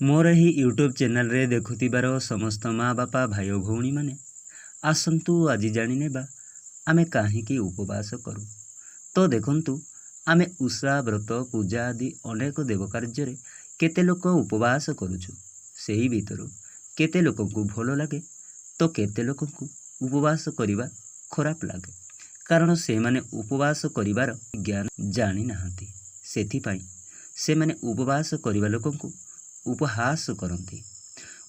ମୋର ଏହି ୟୁଟ୍ୟୁବ୍ ଚ୍ୟାନେଲରେ ଦେଖୁଥିବାର ସମସ୍ତ ମା ବାପା, ଭାଇ ଓ ଭଉଣୀମାନେ, ଆସନ୍ତୁ ଆଜି ଜାଣିନେବା ଆମେ କାହିଁକି ଉପବାସ କରୁ। ତ ଦେଖନ୍ତୁ, ଆମେ ଉଷା, ବ୍ରତ, ପୂଜା ଆଦି ଅନେକ ଦେବ କାର୍ଯ୍ୟରେ କେତେ ଲୋକ ଉପବାସ କରୁଛୁ। ସେହି ଭିତରୁ କେତେ ଲୋକଙ୍କୁ ଭଲ ଲାଗେ ତ କେତେ ଲୋକଙ୍କୁ ଉପବାସ କରିବା ଖରାପ ଲାଗେ, କାରଣ ସେମାନେ ଉପବାସ କରିବାର ଜ୍ଞାନ ଜାଣିନାହାନ୍ତି। ସେଥିପାଇଁ ସେମାନେ ଉପବାସ କରିବା ଲୋକଙ୍କୁ ଉପହାସ କରନ୍ତି।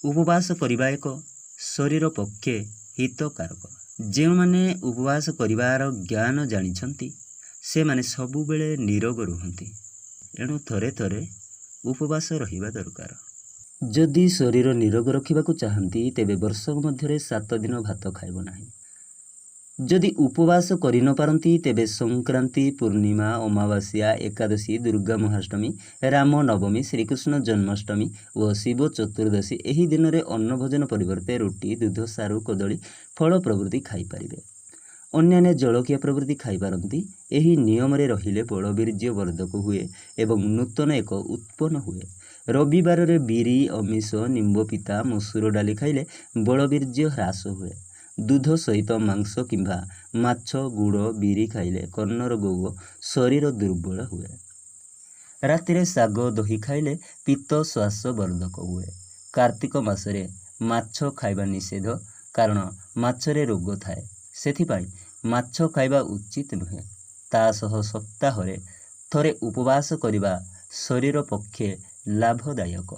ଉପବାସ କରିବା ଏକ ଶରୀର ପକ୍ଷେ ହିତକାରକ। ଯେଉଁମାନେ ଉପବାସ କରିବାର ଜ୍ଞାନ ଜାଣିଛନ୍ତି, ସେମାନେ ସବୁବେଳେ ନିରୋଗ ରୁହନ୍ତି। ଏଣୁ ଥରେ ଥରେ ଉପବାସ ରହିବା ଦରକାର। ଯଦି ଶରୀର ନିରୋଗ ରଖିବାକୁ ଚାହାନ୍ତି, ତେବେ ବର୍ଷକ ମଧ୍ୟରେ 7 ଦିନ ଭାତ ଖାଇବ ନାହିଁ। ଯଦି ଉପବାସ କରି ନ ପାରନ୍ତି, ତେବେ ସଂକ୍ରାନ୍ତି, ପୂର୍ଣ୍ଣିମା, ଅମାବାସ୍ୟା, ଏକାଦଶୀ, ଦୁର୍ଗା ମହାଷ୍ଟମୀ, ରାମନବମୀ, ଶ୍ରୀକୃଷ୍ଣ ଜନ୍ମାଷ୍ଟମୀ ଓ ଶିବ ଚତୁର୍ଦ୍ଦଶୀ, ଏହି ଦିନରେ ଅନ୍ନ ଭୋଜନ ପରିବର୍ତ୍ତେ ରୁଟି, ଦୁଧ, ସାରୁ, କଦଳୀ, ଫଳ ପ୍ରଭୃତି ଖାଇପାରିବେ। ଅନ୍ୟାନ୍ୟ ଜଳଖିଆ ପ୍ରଭୃତି ଖାଇପାରନ୍ତି। ଏହି ନିୟମରେ ରହିଲେ ବଳବୀର୍ଯ୍ୟ ବର୍ଦ୍ଧକ ହୁଏ ଏବଂ ନୂତନ ଏକ ଉତ୍ପନ୍ନ ହୁଏ। ରବିବାରରେ ବିରି, ଆମିଷ, ନିମ୍ବ ପିତା, ମସୁର ଡାଲି ଖାଇଲେ ବଳବୀର୍ଯ୍ୟ ହ୍ରାସ ହୁଏ। ଦୁଧ ସହିତ ମାଂସ କିମ୍ବା ମାଛ, ଗୁଡ଼, ବିରି ଖାଇଲେ କର୍ଣ୍ଣରୋଗ ଓ ଶରୀର ଦୁର୍ବଳ ହୁଏ। ରାତିରେ ଶାଗ ଦହି ଖାଇଲେ ପିତ୍ତ ଶ୍ୱାସ ବର୍ଦ୍ଧକ ହୁଏ। କାର୍ତ୍ତିକ ମାସରେ ମାଛ ଖାଇବା ନିଷେଧ, କାରଣ ମାଛରେ ରୋଗ ଥାଏ। ସେଥିପାଇଁ ମାଛ ଖାଇବା ଉଚିତ ନୁହେଁ। ତା ସହ ସପ୍ତାହରେ ଥରେ ଉପବାସ କରିବା ଶରୀର ପକ୍ଷେ ଲାଭଦାୟକ।